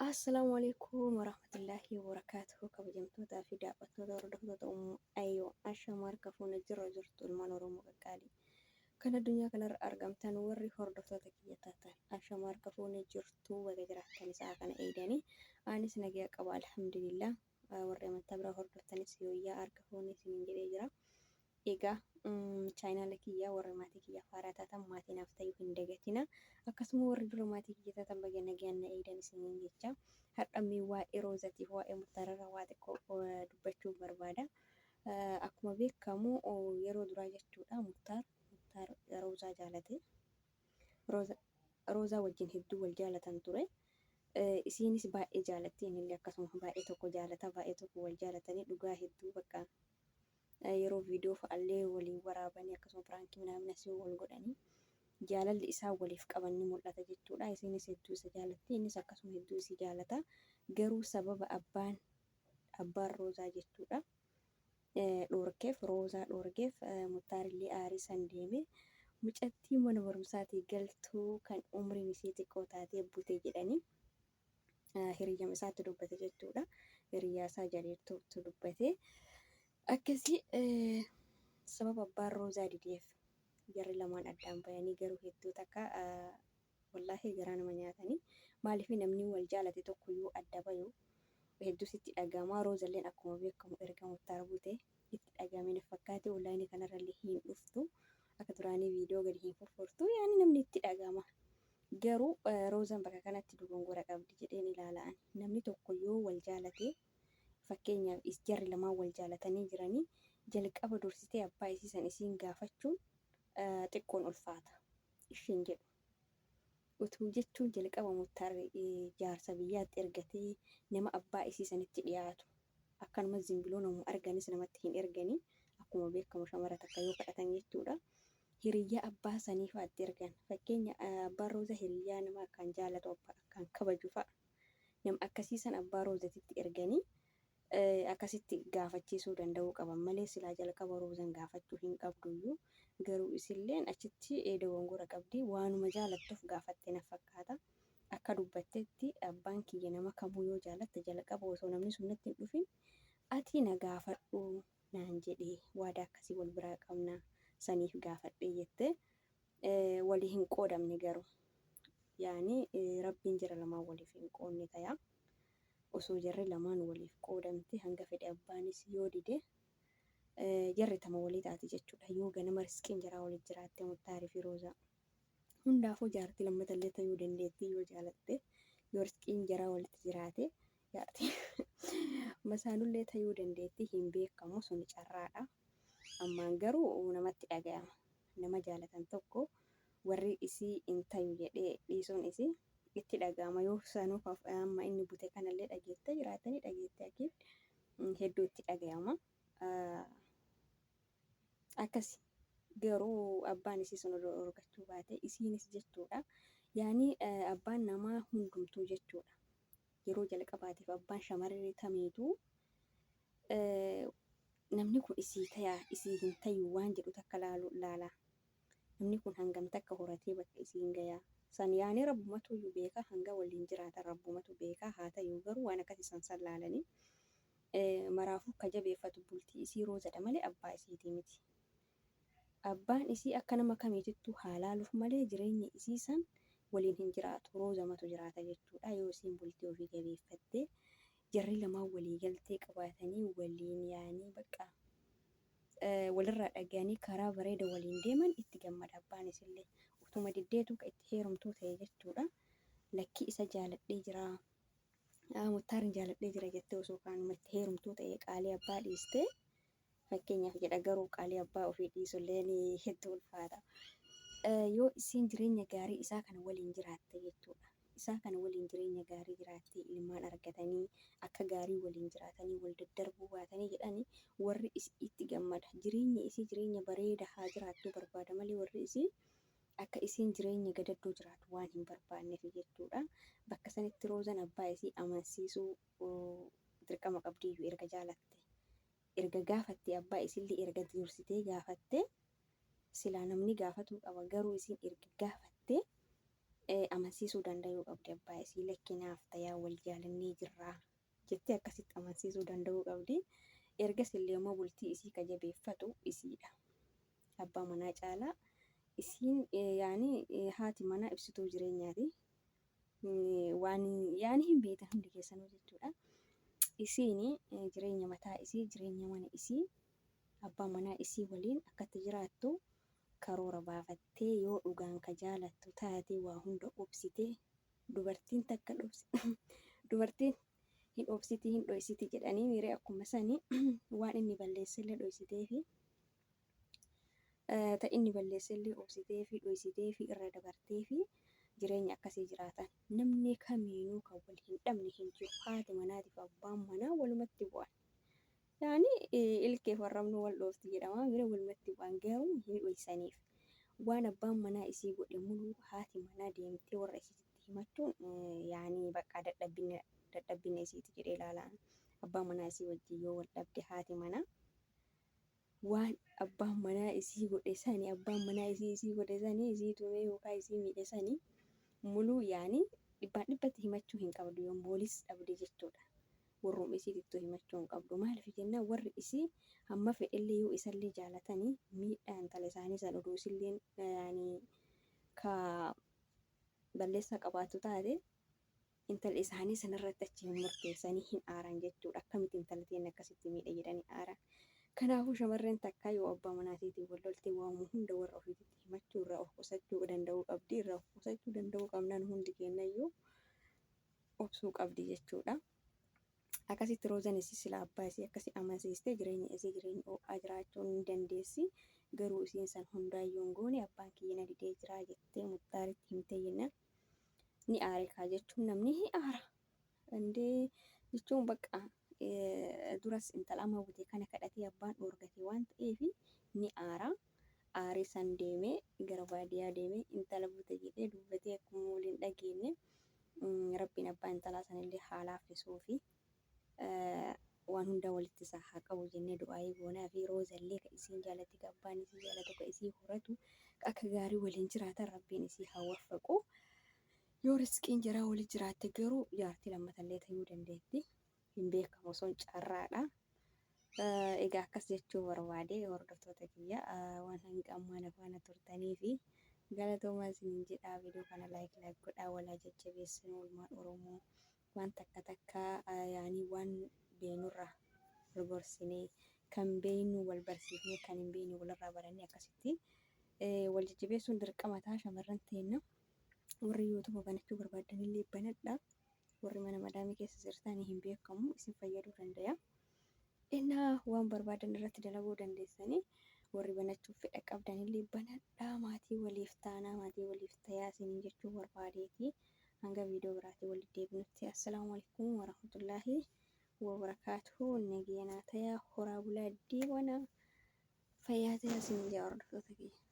Assalaamu alaikum warahmatullaahi wabarakaatuhu. Kabajamtootaa fi daawwattoota, hordoftoota Ummu Ayyoo, ashama harka fuune, jirra jirtu ilmaan Oromoo qaqqaalii kan addunyaa kanarra argamtan, warri hordoftoota kiyya taatan, ashama harka fuune, jirtuu, baga jiraattan. Isaa kana eeganii anis nagaa qaba, alhamdulillah. Warri amantaa biraa hordoftanis yooyyaa, harka fuune isiniin jedhee jira. Egaa chaayinaala kiyya warri maatii kiyya haaraa taatan maatii naaf ta'uu hin dagatina. Akkasuma warri dura maatii kiyya taatan baga nagaan na eegdan isiniin jecha. Har'a mee waa'ee Roozatiif waa'ee Muktaararraa waa xiqqoo dubbachuu barbaada. Akkuma beekamu yeroo duraa jechuudha, Muktaar Roozaa jaalate. Roozaa wajjin hedduu wal jaalatan ture. Isiinis baay'ee jaalatti, innillee akkasuma baay'ee tokko jaalata, baay'ee tokko wal jaalatanii dhugaa hedduu bakka yeroo viidiyoo fa'allee waliin waraabanii, akkasuma piraankii minaamin asii wal godhanii, jaalalli isaan waliif qaban ni mul'ata jechuudha. Isiinis hedduu isa jaalatti, innis akkasuma hedduu isii jaalata. Garuu sababa abbaan Roozaa jechuudha dhoorkeef, Roozaa dhoorgeef, Muktaarillee aarii san deeme mucattii mana barumsaatii galtuu kan umriin isii xiqqoo taatee bute jedhanii hiriyyama isaatti dubbate jechuudha. Hiriyyaa isaa jaleertuutti dubbate. Akkasii sababa abbaan Roozaa dideef jarri lamaan addaan bayanii, garuu hedduu takka wallaahi garaa nama nyaatanii. Maaliif, namni wal jaalate tokko yoo adda bayu hedduu sitti dhaga'ama. Roozalleen akkuma beekamu erga Muktaar bute itti dhaga'ame na fakkaate, onlaayinii kanarrallee hin dhuftu, akka duraanii viidiyoo gadi hin furfurtu, yaani namni itti dhaga'ama. Garuu Roozaan bakka kanatti dogongora qabdi jedheen ilaala ani. Namni tokko yoo wal jaalate, fakkeenyaaf jarri lamaan wal jaalatanii jiranii, jalqaba dursitee abbaa isii san isiin gaafachuun xiqqoon ulfaata ishiin jedhu. Utuu jechuun jalqaba Muktaar jaarsa biyyaatti ergatee nama abbaa isii sanitti dhiyaatu, akkanuma zimbiloo namu arganis namatti hin erganii, akkuma beekamu shamara takka yoo kadhatan jechuudha. Hiriyyaa abbaa sanii fa'aatti ergan. Fakkeenya abbaan Rooza hiriyyaa nama akkaan jaalatu, abbaa akkaan kabaju fa'a. Nama akkasii san abbaa Roozatitti erganii akkasitti gaafachiisuu danda'uu qaban malee silaa jalqaba Roozan gaafachuu hin qabduyyuu. Garuu isilleen achitti dogongora qabdi. Waanuma jaalattuuf gaafatte na fakkaata. Akka dubbattetti abbaan kiyya nama kamuu yoo jaalatte jalqaba osoo namni sun natti hin dhufin ati na gaafadhu naan jedhe, waadaa akkasii wal biraa qabna, saniif gaafadhe jette. Walii hin qoodamne garuu. Yaani rabbiin jara lamaan waliif hin qoodne tayaa. Osoo jarri lamaan waliif qoodamte, hanga fedhe abbaanis yoo dide, jarri tama walii taati jechuudha. Yoo ganama risqiin jaraa waliif jiraatte, Muktaarii fi Roozaa. Hundaafuu jaartii lammatallee tayuu dandeettii yoo jaalatte, yoo risqiin jaraa walitti jiraate jaartii masaanullee tayuu dandeettii, hin beekamu, suni carraadha. Ammaan garuu namatti dhagayama. Nama jaalatan tokko warri isii hin tayu jedhee dhiisuun isii itti dhaga'ama. Yoo sanuu amma inni bute kanallee dhageettee jiraatanii dhageettee akiin hedduu itti dhagayama. Akkasi. Garuu abbaan isii sun odoo dhorgachuu baate, isiinis jechuudha. Yaani abbaan namaa hundumtuu jechuudha. Yeroo jalqabaatiif abbaan shamarree tamiituu namni kun isii tayaa isii hin tayu waan jedhu takka laalu laala. Namni kun hangam takka horatee bakka isiin gayaa. San yaani rabbumatuyyuu beeka, hanga waliin jiraatan rabbumatu beeka, haa tayuu garuu waan akkasii san san laalanii maraafuu ka jabeeffatu bultii isii Roozadha malee abbaa isiitii miti. Abbaan isii akka nama kamiitittuu haa laaluuf malee jireenya isii san waliin hin jiraatu. Roozamatu jiraata jechuudha. Yoo isiin bultii ofii jabeeffattee, jarri lamaan walii galtee qabaatanii, waliin yaanii bakka walirraa dhagayanii karaa bareeda waliin deeman, itti gammada abbaan isillee. Utuma diddeetuu ka itti heerumtuu ta'e jechuudha. Lakkii, isa jaaladhee jira. Muktaarin jaaladhee jira jettee osoo kaanuma itti heerumtuu ta'e qaalii abbaa dhiistee, fakkeenyaaf jedha, garuu qaalii abbaa ofii dhiisulleen hedduu ulfaata. Yoo isiin jireenya gaarii isaa kana waliin jiraatte jechuudha. Isaa kana waliin jireenya gaarii jiraattee, ilmaan argatanii, akka gaarii waliin jiraatanii, wal daddarbuu baatanii jedhani, warri itti gammada. Jireenya isii jireenya bareeda haa jiraattuu barbaada malee warri isii akka isiin jireenya gadaddoo jiraatu waan hin barbaanneef jechuudha. Bakka sanitti Roozan abbaa isii amansiisuu dirqama qabdiyyuu erga jaalatte. Erga gaafatte, abbaa isillee erga dursitee gaafatte, silaa namni gaafatuu qaba, garuu isiin erga gaafatte Amansiisuu danda'uu qabdi abbaa isii lakki naaf tayaa wal jaalannee jirraa jettee akkasitti amansiisuu danda'uu qabdi. Ergas illee immoo bultii isii ka jabeeffatu isiidha. Abbaa manaa caalaa isiin yaani haati manaa ibsituu jireenyaati. Waan yaani hin beektan hundi keessanuu jechuudha. Isiin jireenya mataa isii jireenya mana isii abbaa manaa isii waliin akkatti jiraattu karoora baafattee yoo dhugaan ka jaalattu taate waa hunda obsitee dubartiin takka dubartiin hin obsiti hin dhoysiti jedhanii miiree akkuma sani waan inni balleessellee dhoysiteefi ta inni balleessellee obsiteefi dhoysiteefi irra dabarteefi jireenya akkasii jiraatan. Namni kamiinuu kan wal hin dhabne hin jiru. Haati manaatiif abbaan manaa walumatti bu'an. Yaani ilkeef arrabni wal dhoofti jedhama mire walumatti bu'an garuu hin dhoysaniif. Waan abbaan manaa isii godhe muluu haati manaa deemtee warra isiititti himachuun yaani bakka dadhabbina dadhabbina isiiti jedhee ilaala. Abbaa manaa isii wajjin yoo wal dhabde haati manaa waan abbaan manaa isii godhe sani abbaan manaa isii isii godhe sani isii tumee yookaan isii miidhe sani muluu yaani dhibbaan dhibbatti himachuu hin qabdu yoon boolis dhabde jechuudha. Warrum isiitittuu himachuu hin qabdu. Maaliif jennaan warri isii hamma fedhellee yoo isallee jaalatanii miidhaa intala isaanii san oduu isilleen yaani ka balleessaa qabaattu taate intala isaanii sanarratti achi hin murteessanii hin aaran jechuudha. Akkamitti intala teenna akkasitti miidhe jedhanii aaran. Kanaafuu shamarreen takka yoo abbaa manaatiitiin wal lolte waamuma hunda warra ofiititti himachuu irraa of qusachuu danda'uu qabdi. Irraa of qusachuu danda'uu qabnaan hundi keenyayyuu obsuu qabdi jechuudha. Akkasitti Roozan isii sila abbaa isii akkasi amansiistee jireenya isii jireenya ho'aa jiraachuu ni dandeessi. Garuu isiin san hundaayyuu hin goone abbaan kiyya na didee jiraa jettee Muktaaritti himtee jennaan ni aare kaa jechuun namni ni aara. Indee jechuun bakka duras intala amma bute kana kadhatee abbaan dhoorgate waan ta'eef ni aara. Aaree san deemee gara baadiyyaa deemee intala bute jedhee dubbatee akkuma waliin dhageenye Rabbiin abbaa intalaa sanillee haa laaffisuufi waan hunda walitti isaa haa qabu jennee du'aayii goonaa fi Roozallee ka isiin jaalatti ka abbaan isii jaalatu ka isii horatu ka akka gaarii waliin jiraatan Rabbiin isii haa waffaqu. Yoo risqiin jaraa wali jiraatte garuu jaartii lammatallee tayuu dandeetti. Hin beekamu sun carraadha. Egaa akkas jechuu barbaade hordoftoota kiyya waan hanga ammaa na faana turtanii fi galatoomaa isiniin jedha. Viidiyoo kana like like godhaa walaa jajjabeessinu ilmaan Oromoo waan takka takka yaanii waan beeknurraa wal gorsinee kan beeknu wal barsiifnee kan hin beekne walirraa barannee akkasitti wal jajjabeessuun dirqama ta'a shamarran teenna. Warri YouTube banachuu barbaaddanillee banadhaa. Warri mana madaamii keessa jirtan hin beekamu isin fayyaduu dandaya. Innaa waan barbaadan irratti dalaguu dandeessanii warri banachuuf fedha qabdanillee banadhaa maatii waliif taanaa maatii waliif tayaa isiniin jechuu barbaadeeti. Hanga viidiyoo biraatiin walitti deebinutti assalaamu alaikum warahmatullaahi wabarakaatuhu nageenaa tayaa horaa bulaa deebanaa fayyaa tayaa isiniin jaa hordoftoota kiyya.